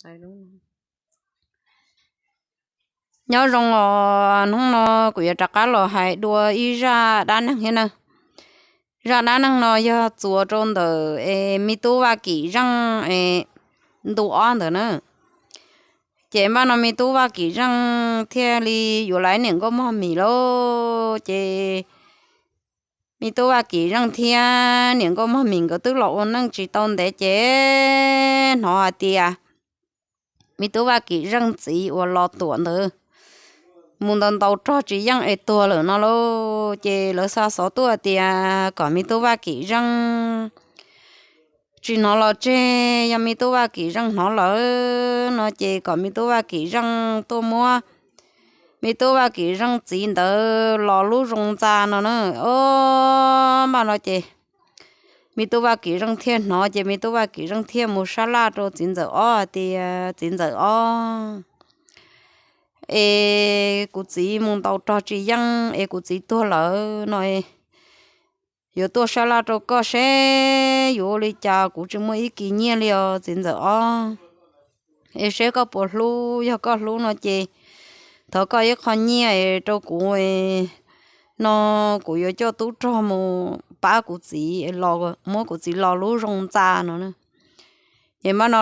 Nyob zoo os, hnub no kuv yuav rov qab los hais dua ib zaj dab neeg thiab na. Zaj dab neeg no yog txuas rau ntawm es me tub Vaj Kim Zeej es ntu ob ntawd na. Ces npaj no me tub Vaj Kim Zeej thiaj li yuav lawv niam nkauj mog mis lauj. Ces me tub Vaj Kim Zeej thiab niam nkauj mog mis nkawd twb los ua neej tsis tau ntev ces hnov hais tias me tub Vaj Kim Zeej txiv uas Los Tuam ntawd mus ntaus ntaus rog tsis yeej es tuag lawm no lauj. Ces lawv xa xov tuaj hais tias kom me tub Vaj Kim Zeej tsis hnov los tseg, yog me tub Vaj Kim Zeej hnov lawm no ces kom me tub Vaj Kim Zeej tuaj muab me tub Vaj Kim Zeej txiv ntawd los lub zoo ntxa no na. Ob npaj no ces me tub Vaj Kim Zeej thiaj hnov ces me tub Vaj Kim Zeej thiaj mus sab laj rau txiv ntxawm ob hais tias txiv ntxawm ob, es kuv txiv mus ntaus rog tsis yeej es kuv txiv tuag lawm no, yuav tuaj sab laj rau koj seb yuav ua li cas, kuv tsis muaj ib kis nyiaj li os txiv ntxawm ob. Es seb koj puas hlub, yog koj hlub no ces thov koj ib qho nyiaj rau kuv no, kuv yuav coj tub rog mus pab kuv txiv, muab kuv txiv los lub zoo ntxa no. Ces npaj no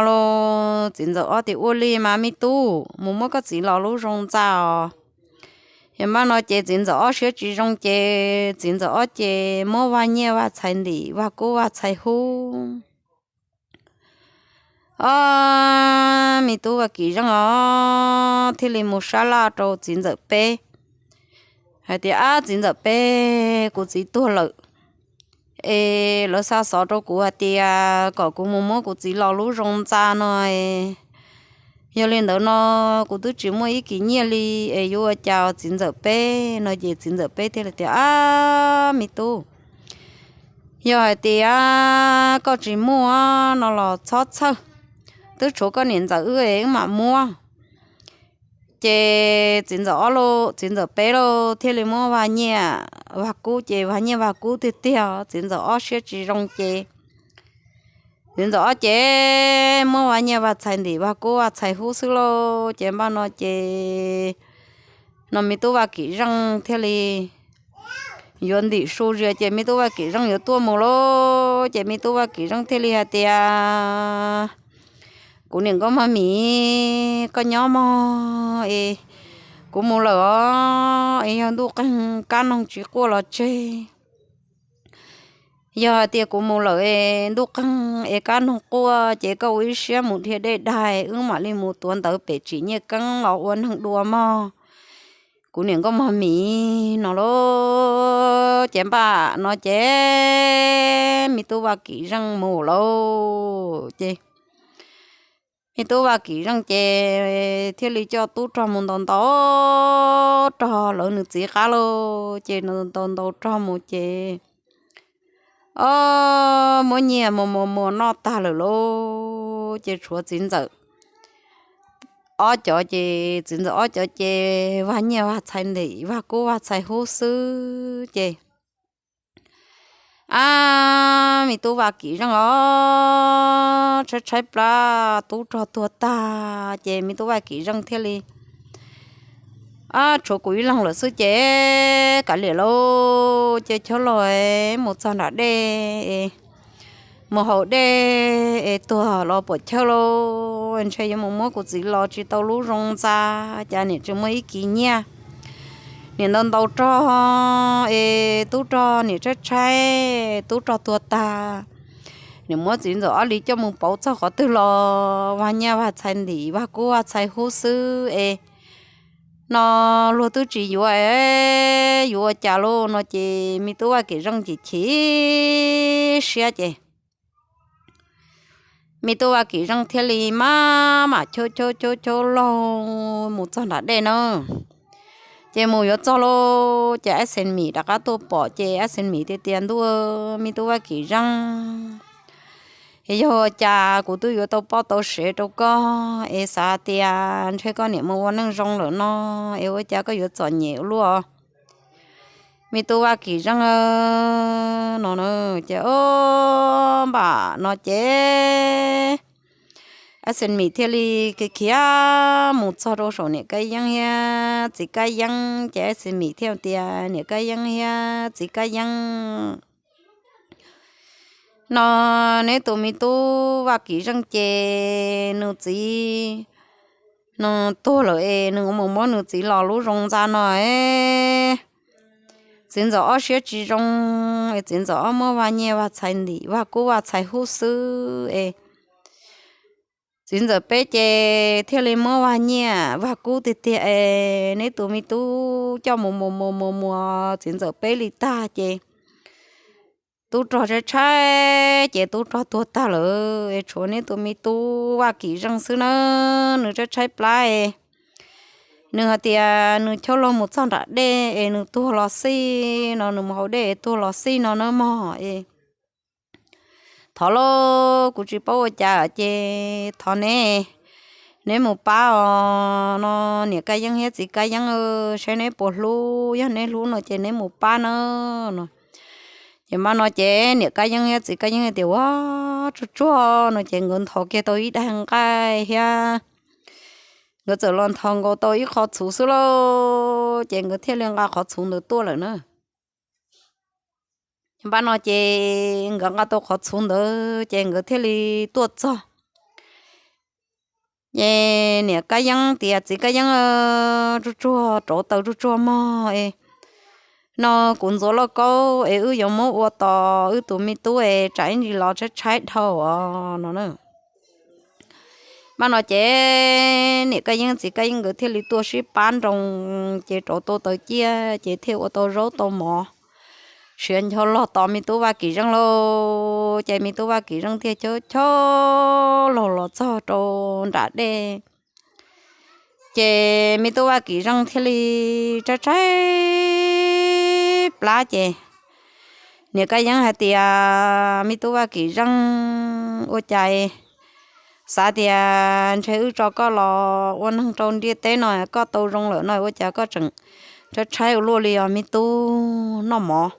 txiv ntxawm ob tias ua li mas me tub, mus muab koj txiv los lub zoo ntxa os. Ces npaj no ces txiv ntxawm ob siab tsis zoo ces txiv ntxawm ob ces muab vaj nyiaj vaj txhais ntim vaj kub vaj txhais hub. Ob, me tub Vaj Kim Zeej os thiaj li mus sab laj rau txiv ntxawm peb hais tias ab txiv ntxawm peb, kuv txiv tuag lawm es lawv xa xov rau kuv hais tias kom kuv mus muab kuv txiv los lub zoo ntxa no, yog li ntawd no kuv twb tsis muaj ib kis nyiaj li es yuav ua cas txiv ntxawm peb no. Ces txiv ntxawm peb thiaj li tias ab me tub, yog hais tias koj tsis muaj no los txhob txhawj, twb tshuav koj niam ntxawm wb es wb mam muab. Ces txiv ntxawm ob lauj, txiv ntxawm peb lauj thiaj li muab vaj nyiaj vaj kub, ces vaj nyiaj vaj kub tiag tiag, txiv ntxawm ob siab tsis zoo ces txiv ntxawm ob ces muab vaj nyiaj vaj txhais ntim vaj kub vaj txhais hub xwb lauj. Ces npaj no ces no me tub Vaj Kim Zeej thiaj li yuav ntim su zias ces me tub Vaj Kim Zeej yuav tuaj mus lauj. Ces me tub Vaj Kim Zeej thiaj li hais tias kuv niam nkauj mog mis, koj nyob mog es kuv mus lawm os, es yog ntuj qeeg kab noog tsis quaj los tseg. Yog hais tias kuv mus lawm es ntuj qeeg es kab noog quaj ces koj ua ib siab mus dhia dej daig, wb mam li mus tuav ntawv pem tsim nyiaj keeb los ua neeg dua mog, kuv niam nkauj mog mis no lauj. Ces npaj no ces me tub Vaj Kim Zeej mus lauj. Ces me tub Vaj Kim Zeej ces thiaj li coj tub rog mus ntaus ntaus rog lawv nws txiv qab lauj. Ces ntaus ntaus rog mus ces ob, muab nyiaj mus muas muas noj tag lawm lauj. Ces tshuav txiv ntxawm ob cov, ces txiv ntxawm ob cov ces vaj nyiaj vaj txhais ntim vaj kub vaj txhais hub xwb ces ab, me tub Vaj Kim Zeej os tshaib tshaib plab, tub rog tuag tag ces me tub Vaj Kim Zeej thiaj li, ab, tshuav kuv ib leeg lawm xwb ces kav liam lauj. Ces chawb los mus txog nram dej, mus haus dej es tuag los puam chawb lauj. Ntshe yuav mus muab kuv txiv los tsis tau lub zoo ntxa, cas niam tsis muaj ib kis nyiaj. Niam ntaus ntaus rog es tub rog niam tshaib tshaib, tub rog tuag tag, niam muab txiv ntxawm ob li coj mus pauv txog qhov twg los vaj nyiaj vaj txhais ntim vaj kub vaj txhais hub xwb es no luag twb tsis yuav, yuav ua cas lauj no. Ces me tub Vaj Kim Zeej ces chim siab ces me tub Vaj Kim Zeej thiaj li maj mam chawb chawb chawb chawb laug mus txog nram dej na. Ces mus yuav txog lauj, ces Ab Xees Mim rov qab tuaj pom, ces Ab Xees Mim tias, tias, Ntuj, me tub Vaj Kim Zeej, es yog ua cas kuv twb yuav tau poj tau sev rau koj es xav tias ntshe koj niam mus ua neej zoo lawm no, es ua cas koj yuav txom nyem ua luaj? Me tub Vaj Kim Zeej no, ces o, npam no ces Xeem Mim thiaj li khiav mus txog rau saum niam Kab Yeeb thiab txiv Kab Yeeb ces Xeem Mim thiaj tias, Niam Kab Yeeb thiab txiv Kab Yeeb, no neb tus me tub Vaj Kim Zeej ces nws txiv nws tuag lawm es nws mus muab nws txiv los lub zoo ntxa no es txiv ntxawm ob siab tsis zoo es txiv ntxawm ob muab vaj nyiaj vaj txhais ntim vaj kub vaj txhais hub xwb es txiv ntxawm peb ces thiaj li muab vaj nyiaj vaj kub tiag tiag es neb tus me tub coj mus mus mus mus mus txiv ntxawm peb li tag ces tub rog tshaib tshaib ces tub rog tuag tag lawm es tshuav neb tus me tub Vaj Kim Zeej xwb na, nws tshaib tshaib plab es nws hais tias nws coj luag mus txog nram dej es nws tuag los xij no, nws mus haus dej es tuag los xij no na mog es thov lauj, kuv tsis paub ua cas ces thov neb, neb mus pab os no, niam Kab Yeeb thiab txiv Kab Yeeb, saib neb puas hlub, yog neb hlub no ces neb mus pab na no. Ces mas no ces niam Kab Yeeb thiab txiv Kab Yeeb tias, Ua, tsuag tsuag no ces nkawd nthos kiag tau ib daig nqaij thiab nkawd txawm los nthos nkaus tau ib qho txhuv xwb lauj, ces nkawd thiaj li nqa qhov txhuv ntawd tuaj lawm na. Npaj no ces nkawd nqa tau qhov txhuv ntawd ces nkawd thiaj li tuaj txog. Ces niam Kab Yeeb tias, Txiv Kab Yeeb, tsuag tsuag rauv taws tsuag tsuag mog es no kuv ntxuav lauj kaub es wb yuav muab ua tos wb tus me tub es tsam ib ntsis los tshaib tshaib dhau os no. Mas no ces niam Kab Yeeb txiv Kab Yeeb nkawd thiaj li tuaj sib pab nroo, ces rauv tau taws ciaj ces thiaj ua tau zaub tau mov, siav ncho log tos me tub Vaj Kim Zeej lauj. Ces me tub Vaj Kim Zeej thiaj chob chob laug los txog rau nram dej. Ces me tub Vaj Kim Zeej thiaj li tshaib tshaib plab ces niam Kab Yeeb hais tias, Me tub Vaj Kim Zeej, ua cas xav tias ntshe wb tso koj los ua neeg rau ntiaj teb no koj tau zoo lawm no ua cas koj tseem tshaib tshaib ua luaj li os me tub, noj mov.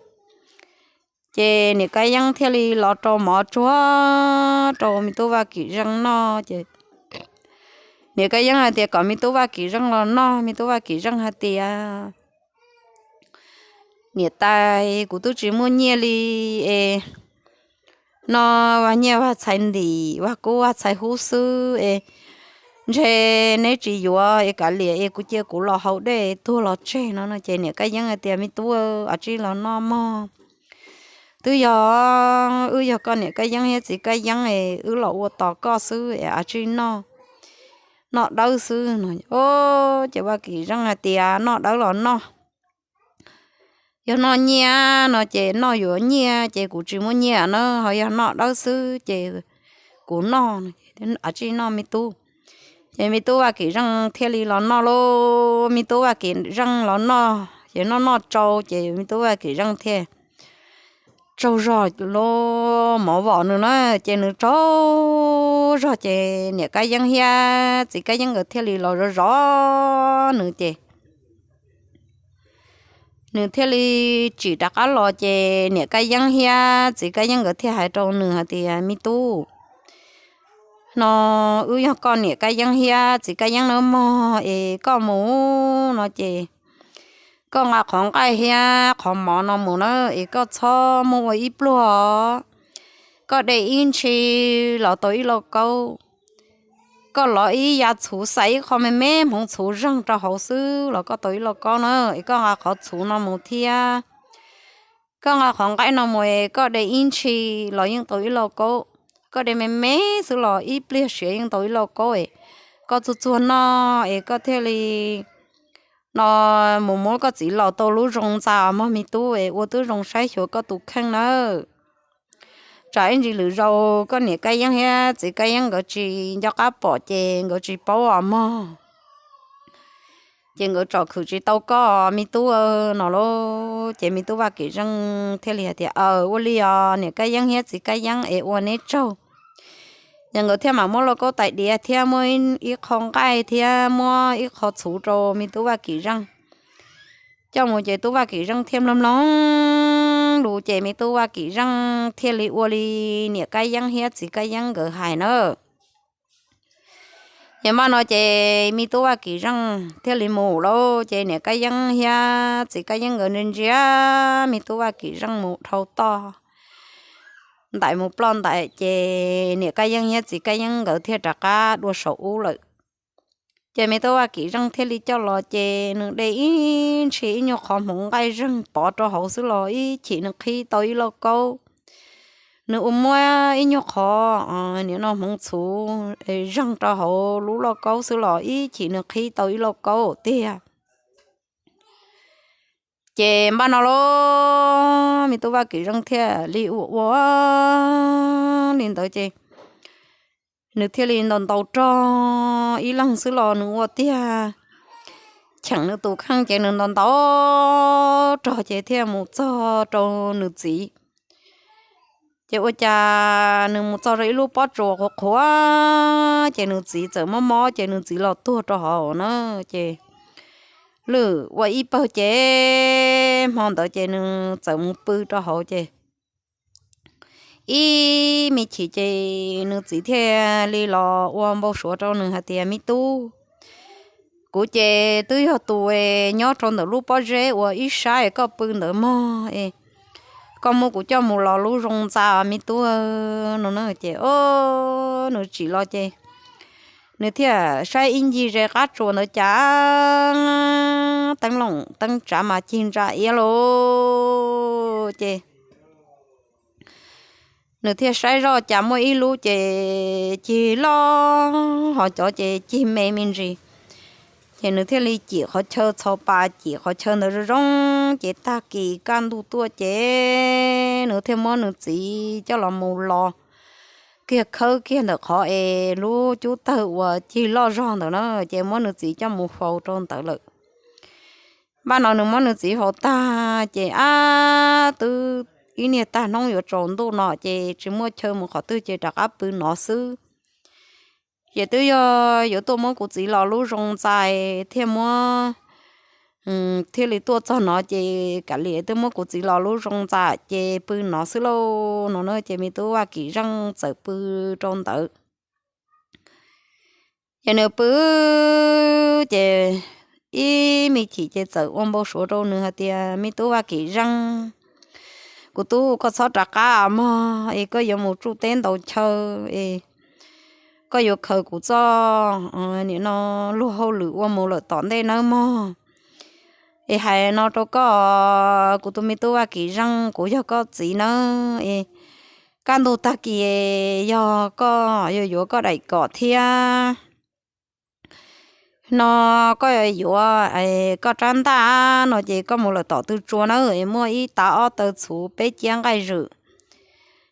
Ces niam Kab Yeeb thiaj li los rau mov tsuag rau me tub Vaj Kim Zeej noj ces niam Kab Yeeb hais tias kom me tub Vaj Kim Zeej los noj, me tub Vaj Kim Zeej hais tias, Niam tais, kuv twb tsis muaj nyiaj li es no vaj nyiaj vaj txhais ntim vaj kub vaj txhais hub xwb es ntshe neb tsis yuav es kav liam es kuv cia kuv los haus dej tuag los tseg no no. Ces niam Kab Yeeb hais tias, Me tub, av tsij los noj mog. Twb yog wb yog koj niam Kab Yeeb thiab txiv Kab Yeeb es wb los ua tos koj xwb es av tsij noj, noj dawb xwb no. Ces Vaj Kim Zeej hais tias, Noj dawb los noj, yog noj nyiaj no ces noj yuav nyiaj ces kuv tsis muaj nyiaj na, ho yog noj dawb xwb ces kuv noj, av tsij noj me tub. Ces me tub Vaj Kim Zeej thiaj li los noj lauj. Me tub Vaj Kim Zeej los noj ces noj noj tsau ces me tub Vaj Kim Zeej thiaj tsaug zog lub mov vom nws na, ces nws tsaug zog ces niam Kab Yeeb thiab txiv Kab Yeeb nkawd thiaj li los zov zov nws ces nws thiaj li tsim rov qab los ces niam Kab Yeeb thiab txiv Kab Yeeb nkawd thiaj hais rau nws hais tias, Me tub, no wb yog koj niam Kab Yeeb thiab txiv Kab Yeeb nawb mog, es koj mus no ces koj nqa qhov nqaij thiab qhov mov no mus na, es koj txhob muab ua ib pluag os. Koj de ib ntshis los tau ib lauj kaub, koj lov ib yav txhuv, xais ib qho me me hmoov txhuv zeeg rau hauv xwb los koj tau ib lauj kaub na. Es koj nqa qhov txhuv no mus thiab koj nqa qhov nqaij no mus es koj de ib ntshis los yeej tau ib lauj kaub. Koj de me me xwb los ib pliag siav yeej tau ib lauj kaub es koj txuag txuag noj es koj thiaj li no mus muab koj txiv laus tau lub zoo ntxa mog me tub, es ua tib zoo saib xyuas koj tus kheej nawb. Tsam ib ntsis lwm zaus koj niam Kab Yeeb thiab txiv Kab Yeeb nkawd tsis nco qab pom ces nkawd tsis paub os mog, ces nkawd tsom khwm tsis tau koj me tub no lauj. Ces me tub Vaj Kim Zeej thiaj li hais tias, Aws, ua li os niam Kab Yeeb thiab txiv Kab Yeeb, es ua neb tsaug. Ces nkawd thiaj mam muab lauj kaub tais diav thiab muab ib qho nqaij thiab muab ib qho txhuv rau me tub Vaj Kim Zeej coj mus ces tub Vaj Kim Zeej thiaj mloog mloog lus ces me tub Vaj Kim Zeej thiaj li ua li niam Kab Yeeb thiab txiv Kab Yeeb nkawd hais na. Ces npaj no ces me tub Vaj Kim Zeej thiaj li mus lawm. Ces niam Kab Yeeb thiab txiv Kab Yeeb nkawd ntsia ntsia me tub Vaj Kim Zeej mus dhau toj ntais mus ploj ntais, ces niam Kab Yeeb thiab txiv Kab Yeeb nkawd thiaj rov qab dua saum ub lawm. Ces me tub Vaj Kim Zeej thiaj li coj los ces nws de ib ntshis ib nyuag qhov hmoov nqaij zeeg pov rau hauv xwb los ib chim nws qhib tau ib lauj kaub. Nws ua muab ib nyuag qhov, nim no hmoov txhuv zeeg rau hauv lub lauj kaub xwb los ib chim nws qhib tau ib lauj kaub tiag. Ces npaj no lauj, me tub Vaj Kim Zeej thiaj li ua ua li ntawd ces nws thiaj li ntaus ntaus rog ib leeg xwb los nws ua tiag. Cheem nws tus kheej ces nws ntaus ntaus rog ces thiaj mus txog rau nws txiv. Ces ua cas nws mus txog rau ib lub pob tsuas qhuav qhuav, ces nws txiv txawm mob mob ces nws txiv los tuag rau hauv na. Ces lwm ua ib pawg ces hmo ntawd ces nws txawm mus pw rau hauv ces ib me chim ces nws txiv thiaj li los ua npau suav rau nws hais tias, Me tub, kuv ces twb yog tus nyob rau ntawm lub pob zeb uas ib sab es koj pw ntawd mog es koj muab kuv coj mus los lub zoo ntxa me tub no na. Ces o, nws tsim los ces nws thiaj saib ib ncig ze qab tsuas ntawd cas teeb loom teeb tsav mas cig ntsa iab lauj. Ces nws thiaj saib zoj cas muaj ib lub ces cig loj ho cov ces cig me me ntsis. Ces nws thiaj li cim qhov chaw txhos pas, cim qhov chaw ntawd zoo zoo ces tag kis kaj ntug tuaj ces nws thiaj muab nws txiv coj los mus los kiag khawb kiag ntawm qhov es lub cub tawg uas cig loj zog ntawd na, ces muab nws txiv coj mus faus rau ntawd lawm. Npaj no nws muab nws txiv faus tag ces ab twb ib niag tag hnub yuav tsaus ntuj no ces tsis muaj chaw mus qhov twg ces rov qab pw no xwb. Ces twb yog yuav tuaj muab kuv txiv los lub zoo ntxa thiaj muab, thiaj li tuaj txog no ces kav liam twb muab kuv txiv los lub zoo ntxa ces pw no xwb lauj no na. Ces me tub Vaj Kim Zeej txawm pw rau ntawd. Ces nws pw ces ib me chim ces txawm ua npau suav rau nws hais tias, Me tub Vaj Kim Zeej, kuv tub, koj txhob rov qab mog es koj yuav mus tsuj teb ntaus chaw es koj yuav khaws kuv txoj, nim no luag hauj lwm ua mus lawm tom ntej nawb mog. Es hais no rau koj, kuv tus me tub Vaj Kim Zeej, kuv yog koj txiv nawb es kaj ntug tag kis yog koj yuav yuav koj daim kom thiab no koj yuav yuav koj rab ntaj no ces koj mus lawm tom tw tsua na es muaj ib tav ob taw txhuv peb ciab nqaij zwm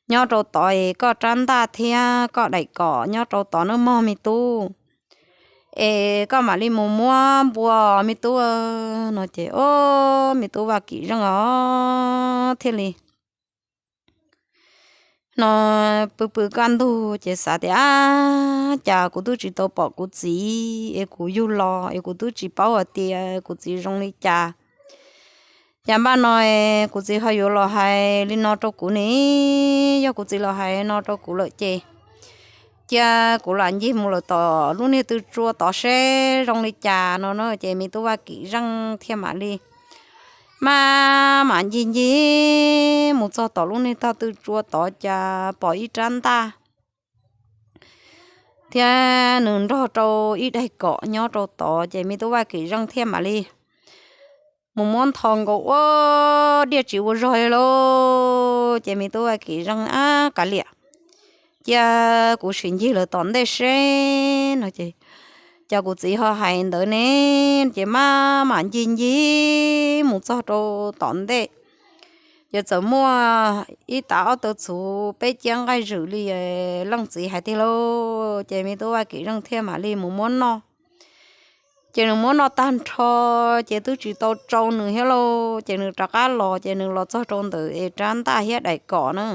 nyob rau tod es koj rab ntaj thiab koj daim kom nyob rau tod nawb mog me tub. Es koj mam li mus muab npua me tub no ces o, me tub Vaj Kim Zeej os thiaj li no pw pw kaj ntug ces xav tias, Ab, cas kuv twb tsis tau pom kuv txiv es kuv yug los es kuv twb tsis paub hais tias kuv txiv zoo li cas. Cas npaj no kuv txiv ho yuav los hais li no rau kuv ne? Yog kuv txiv los hais no rau kuv lawm ces cia kuv lam ncig mus lawm tom lub niag tw tsua tod seb zoo li cas no na. Ces me tub Vaj Kim Zeej thiaj mam li maj mam ncig ncig mus txog tom lub niag tog tw tsua tod cas pom ib rab ntaj thiab nws nrog rau ib daig kom nyob rau tod. Ces me tub Vaj Kim Zeej thiaj mam li mus muab ntho nkaus ua diaj tsis ua zog li lauj. Ces me tub Vaj Kim Zeej, Ab, kav liam, cia kuv sim ncig lawm tom ntej seb no ces cas kuv txiv ho hais ntawd ne. Ces maj mam ncig ncig mus txog rau tom ntej, ces txawm muaj ib tav ob taw txhuv peb ciab nqaij zwm li leej txiv hais tiag lauj. Ces me tub Vaj Kim Zeej thiaj mam li mus muab noj. Ces nws muab noj tag nrho ces twb tsis tau tsau nws thiab lauj. Ces nws rov qab los, ces nws los txog rau ntawm es rab ntaj thiab daim kom na.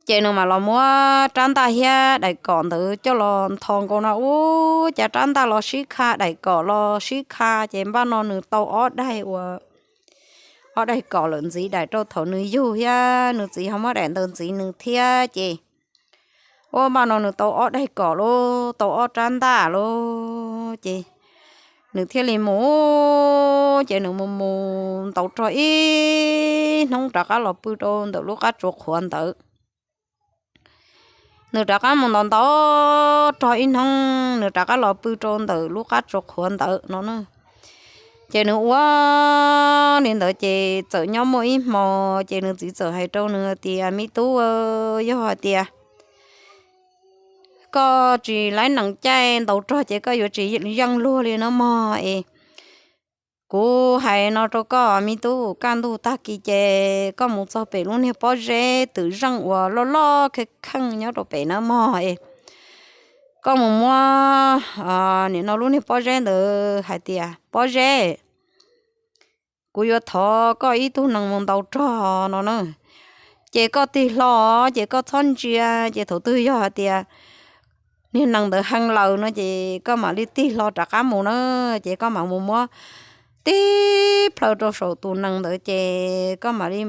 Ces nws mam los muab rab ntaj thiab daim kom ntawd coj los ntho nkaus no, ub, cas rab ntaj los sib kha, daim kom los sib kha. Ces npaj no nws tau ob daig uas, ob daig kom lawm ntxiv daim rau thaum nws yug thiab nws txiv ho muab daim ntawd ntxiv nws thiab. Ces Ua npaj no nws tau ob daig kom lauj, tau ob rab ntaj lauj, ces nws thiaj li mus, ces nws mus mus ntaus rog ib hnub rov qab los pw rau ntawm lub qab tsuas qhuav ntawd. Nws rov qab mus ntaus ntaus rog ib hnub, nws rov qab los pw rau ntawm lub qab tsuas qhuav ntawd no na. Ces nws ua li ntawd ces txawm nyob muaj ib hmo, ces nws txiv txawm hais rau nws tias, Me tub, yog hais tias koj tsis laib nees caij ntaus rog ces koj yuav tsis yeej luag li no mog es. Kuv hais no rau koj, me tub, kaj ntug tag kis ces koj mus txog pem lub niag pob zeb twm zeej uas loj loj kheej kheej nyob rau pem na mog es, koj mus muab nim no lub niag pob zeb ntawd hais tias, Pob zeb, kuv yuav thov koj ib tug nees mus ntaus rog no na. Ces koj tig hlo, ces koj txhob ntsia, ces thaum twg yog hais tias niag nees ntawd hee laws no ces koj mam li tig hlo rov qab mus na, ces koj mam mus muab tib plhaw rau saum tus nees ntawd ces koj mam li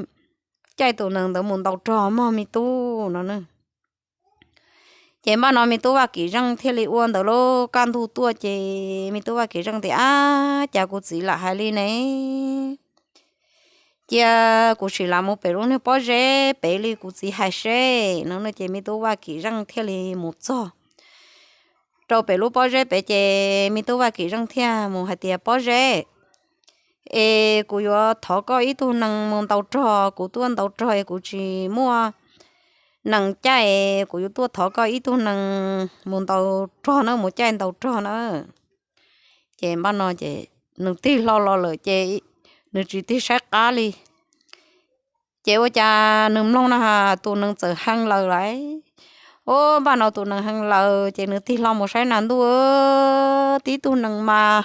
caij tus nees ntawd mus ntaus rog mog me tub no na. Ces npaj no me tub Vaj Kim Zeej thiaj li ua ntawd lauj. Kaj ntug tuaj ces me tub Vaj Kim Zeej tias, Ab, cas kuv txiv lam hais li ne? Cia kuv sim lam mus pem lub niag pob zeb pem li kuv txiv hais seb no no. Ces me tub Vaj Kim Zeej thiaj li mus txog rau pem lub pob zeb pem ces me tub Vaj Kim Zeej thiaj mus hais tias, Pob zeb, es kuv yuav thov koj ib tug nees mus ntaus rog, kuv tuaj ntaus rog es kuv tsis muaj nees caij, kuv yuav tuaj thov koj ib tug nees mus ntaus rog na, mus caij ntaus rog na. Ces npaj no ces nws tig hlo los lawm ces nws tsis tig saib qab li. Ces ua cas nws mloog na, tus nees txawm hee laws lawm. Ua npaj no tus nees hee laws ces nws tig hlo mus saib na ntuj, tib tug nees mas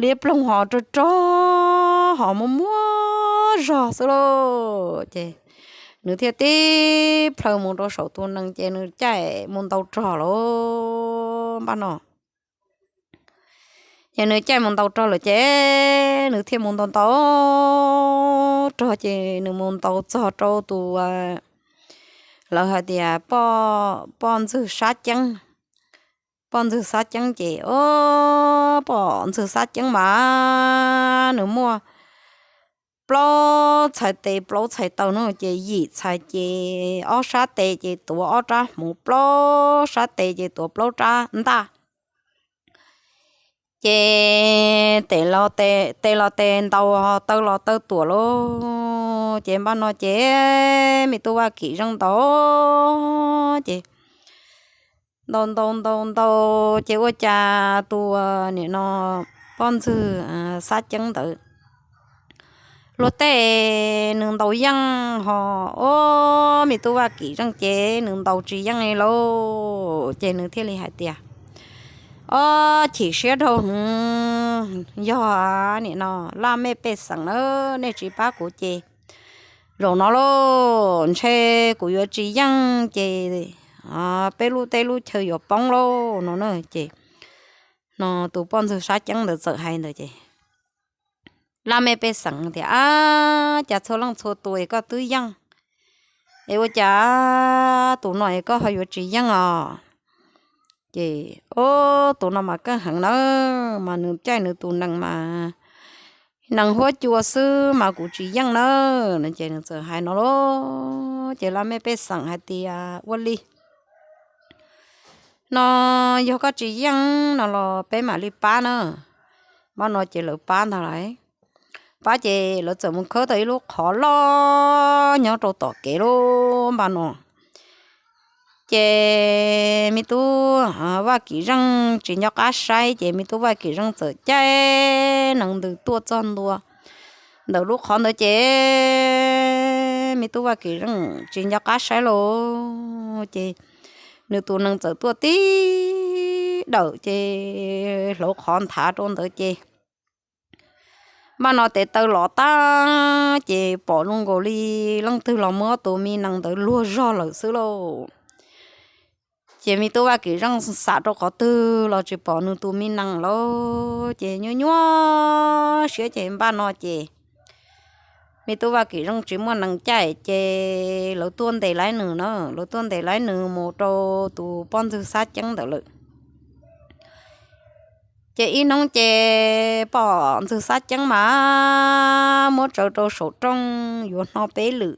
liab ploog ho rog rog ho muaj muaj zog xwb lauj. Ces nws thiaj tib plhaw mus rau saum tus nees ces nws caij mus ntaus rog lauj npaj no. Ces nws caij mus ntaus rog lawm ces nws thiaj mus ntaus ntaus rog ces nws mus ntaus txog rau tus, lawv hais tias poj ntxwg Xab Ceeb. Poj ntxwg Xab Ceeb ces, o, poj ntxwg Xab Ceeb mas nws muaj plaub txhais tes plaub txhais taw no ces yim txhais ces ob sab tes ces tuav ob rab hmuv, plaub sab tes ces tuav plaub rab ntaj. Ces tes los tes ntaus, taw los taw tuam lauj. Ces npaj no ces me tub Vaj Kim Zeej ntaus ces ntaus ntaus ntaus ntaus ces ua cas tus nim no poj ntxwg Xab Ceeb ntawd luag tej nws ntaus yeej ho, o, me tub Vaj Kim Zeej ces nws ntaus tsis yeej li lauj. Ces nws thiaj li hais tias, o, chim siab dhau, yog nim no laj mej pej xeem na, nej tsis pab kuv ces zaum no lauj ntshe kuv yuav tsis yeej ces peb lub teb lub chaw yuav poob lauj no na. Ces no tus poj ntxwg Xab Ceeb ntawd txawm hais ntawd ces laj mej pej xeem tias, ab, cas txhua leej txhua tus es koj twb yeej es ua cas tus no es koj ho yuav tsis yeej os? Ces, o, tus no mas keej heev nawb, mas nws caij nws tus nees mas nees huab cua xwb mas kuv tsis yeej nawb no. Ces nws txawm hais no lauj. Ces laj mej pej xeem hais tias, ua li no, yog koj tsis yeej no los peb mam li pab na. Npaj no ces lawv pab ntag lauj. Pab ces lawv txawm mus khawb tau ib lub qhov loj nyob rau tom kev lauj npaj no. Ces me tub Vaj Kim Zeej tsis nco qab saib ces me tub Vaj Kim Zeej txawm caij nees ntws tuaj txog ntua ntawm lub qhov ntawd ces me tub Vaj Kim Zeej tsis nco qab saib lauj. Ces nws tus nees txawm tuaj tib dawm ces hlauv qhov nthav rau ntawd ces npaj no tes taw los tag ces pom zoo nkaus li leej twg los muab tus me nees ntawd luag zog lawm xwb lauj. Ces me tub Vaj Kim Zeej xam rau qhov twg los tsis pom nws tus me nees lauj. Ces nyuaj nyuaj siab ces npaj no ces me tub Vaj Kim Zeej tsis muaj nees caij ces lawv tuaj ntes laib nws na, lawv tuaj ntes laib nws mus rau tus poj ntxwg Xab Ceeb ntawd lawm. Ces ib hnub ces poj ntxwg Xab Ceeb mas muab tsaws rau saum rooj yuav hno peb lwm,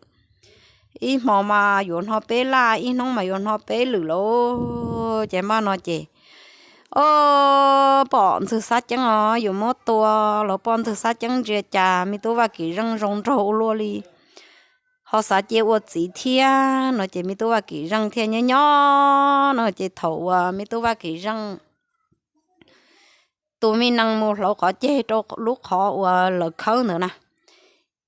ib hmo mas yuav hno peb laj, ib hnub mas yuav hno peb lwm lauj. Ces npaj no ces, o, poj ntxwg Xab Ceeb os yuav muab tua los poj ntxwg Xab Ceeb ntsia cas me tub Vaj Kim Zeej zoo nraug ua luaj li, ho xav cia ua txiv thiab no ces me tub Vaj Kim Zeej thiaj nyob nyob no ces thaum uas me tub Vaj Kim Zeej tus me nees mus hlauv qhov ceg rau lub qhov uas lawv khawb ntawd na,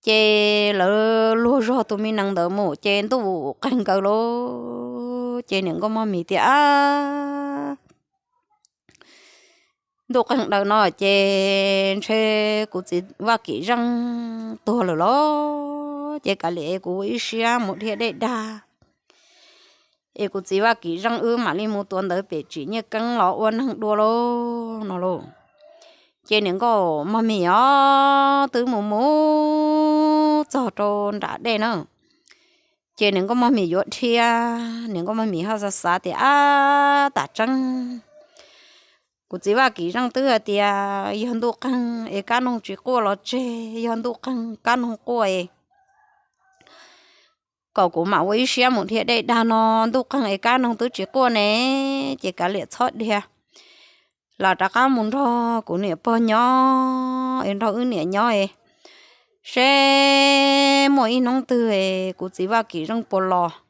ces lawv luag zog tus me nees ntawd mus ces ntuj qeeg nkaus lauj. Ces niam nkauj Mog Mis tias, a, ntuj qeeg daws no ces ntshe kuv txiv Vaj Kim Zeej tuag lawm lauj, ces kav liam es kuv ua ib siab mus dhia dej dag es kuv txiv Vaj Kim Zeej wb mam li mus tuav ntawv pem tsim nyiaj keeb los ua neeg dua lauj no lauj. Ces niam nkauj Mog Mis os twb mus mus txog rau nram dej na, ces niam nkauj Mog Mis yuav dhia, niam nkauj Mog Mis ho xav xav tias, ab, tam tseeb kuv txiv Vaj Kim Zeej twb hais tias yog ntuj qeeg es kab noog tsis quaj los tseg, yog ntuj qeeg kab noog quaj es kom kuv mam ua ib siab mus dhia dej dag no, ntuj qeeg es kab noog twb tsis quaj ne, ces kav liam txhob dhia, lam rov qab mus nrog kuv niam pog nyob es nrog wb niam nyob es seb muaj ib hnub twg es kuv txiv Vaj Kim Zeej puas los no.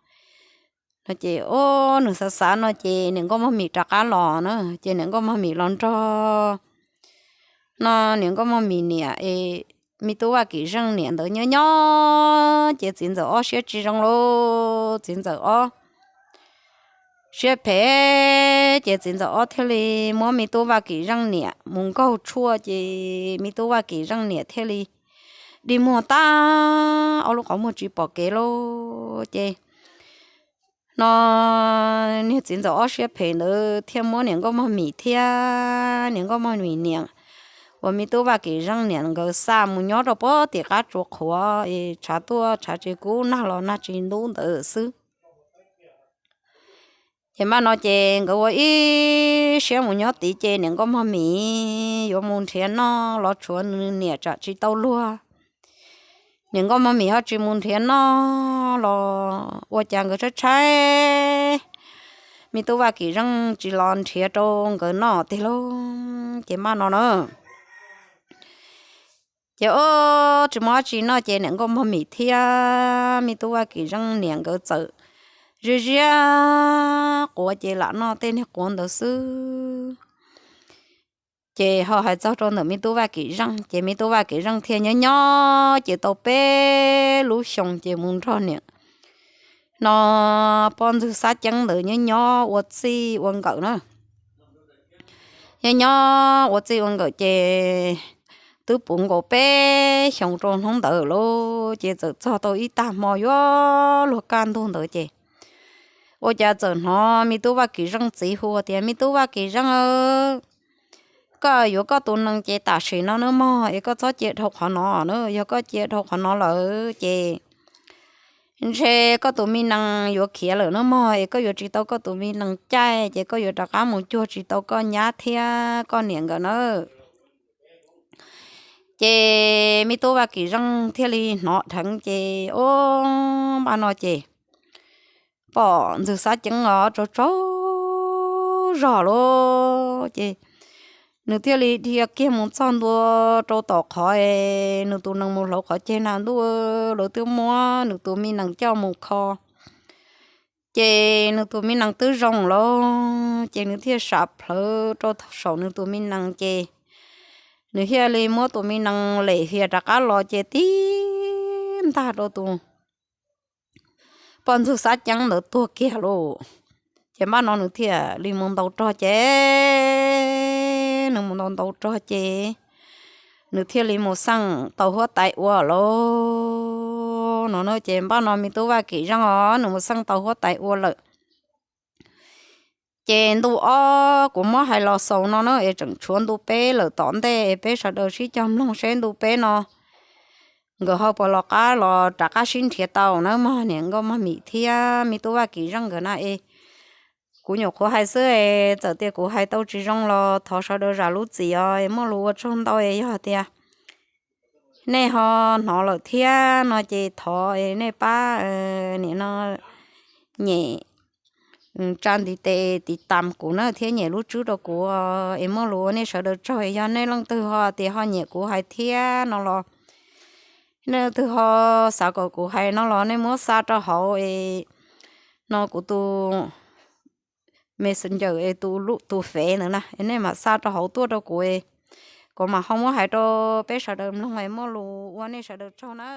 Ces o, nws xav xav no ces niam nkauj Mog Mis rov qab los na, ces niam nkauj Mog Mis los nrog no niam nkauj Mog Mis niam es me tub Vaj Kim Zeej niam ntawd nyob nyob ces txiv ntxawm ob siab tsis zoo lauj, txiv ntxawm ob siab phem, ces txiv ntxawm ob thiaj li muab me tub Vaj Kim Zeej niam mus nkaug tshuaj ces me tub Vaj Kim Zeej niam thiaj li dig muag tag, ob lub qhov muag tsis pom kev lauj. Ces no niag txiv ntxawm ob siab phem ntawd thiaj muab niam nkauj Mog Mis thiab niam nkauj Mog Mis niam uas me tub Vaj Kim Zeej niam nkawd xa mus nyob rau pem tim qab tsua qhuav es tshav tuaj tshav tsis kub nag los nag tsis ntub ntawd xwb. Ces npaj no ces nkawd ua ib siab mus nyob tid ces niam nkauj Mog Mis yuav mus nrhiav noj los tshuav nws niam tsam tsis tau luag. Niam nkauj Mog Mis ho tsis mus nrhiav noj los ua cas nkawd tshaib tshaib, me tub Vaj Kim Zeej tsis los nrhiav rau nkawd noj tiag lauj. Ces npaj no na ces o, tsis muaj dab tsi noj ces niam nkauj Mog Mis thiab me tub Vaj Kim Zeej niam nkawd txawm ziab ziab quav ces lam noj tej niag quav ntawd xwb. Ces ho hais txog rau ntawm me tub Vaj Kim Zeej ces me tub Vaj Kim Zeej thiaj nyob nyob ces tau peb lub xyoo ces mus nrog niam no poj ntxwg Xab Ceeb ntawd nyob nyob ua txij ua nkawm na. Nyob nyob ua txij ua nkawm ces twb puv nkaus peb xyoos rau hnub ntawd lauj, ces txawm txog tau ib tag hmo yuav luag kaj ntug ntawd ces ua cas txawm hnov me tub Vaj Kim Zeej txiv hu tias, Me tub Vaj Kim Zeej, koj yuav koj tus nees ces tam sim no nawb mog, es koj txhob cia dhau qhov no na, yog koj cia dhau qhov no lawm ces ntshe koj tus me nees yuav khiav lawm nawb mog, es koj yuav tsis tau koj tus me nees caij, ces koj yuav rov qab mus cuag tsis tau koj nyab thiab koj niam nkawd nawb. Ces me tub Vaj Kim Zeej thiaj li hnov dheev ces o, npaj no ces pom ntxwg Xab Ceeb os tsaug tsaug zog lauj, ces nws thiaj li dhia kiag mus txog ntua rau tom qhov es nws tus nees mus hlauv qhov ceg na ntuj, lawv twb muab nws tus me nees coj mus kho. Ces nws tus me nees twb zoo lawm, ces nws thiaj sam plhawv rau saum nws tus me nees, ces nws thiaj li muab tus me nees lem hias rov qab los, ces tib ntag rau tus poj ntxwg Xab Ceeb ntawd tuag kiag lauj. Ces npaj no nws thiaj li mus ntaus rog, ces nws mus ntaus ntaus rog, ces nws thiaj li mus xeej tau huab tais ua lauj. No ces npaj no me tub Vaj Kim Zeej os nws mus xeej tau huab tais ua lawm. Ces ntu ob kuv muab hais los xaus no na, es tseem tshuav ntu peb lawm tom ntej, es peb sawv daws sib cog mloog seb ntu peb no nkawd ho puas los qab los rov qab sib nrhiav tau nawb mog niam nkauj mog mim thiab me tub Vaj Kim Zeej nkawd na es. Kuv nyuam qhuav hais xwb es txawm tias kuv hais tau tsis zoo los thov sawv daws zam lub txim os es muaj lus ua tsaug ntau es yog tias nej ho hnov lawm thiab no ces thov es nej pab niam no nyem tsa ntiv tes tiv tam kuv na thiab nyem lub tswb rau kuv es muaj lus ua nej sawv daws tsaug es yog nej leej twg ho tias ho nyiam kuv hais thiab no los nej leej twg ho xav kom kuv hais no los nej muab xa rau hauv es no kuv tus Messenger es tus lub tus fev ntawd na es nej mam xa rau hauv tuaj rau kuv es kuv mam ho muab hais rau peb sawv daws mloog es muaj lus ua nej sawv daws tsaug na.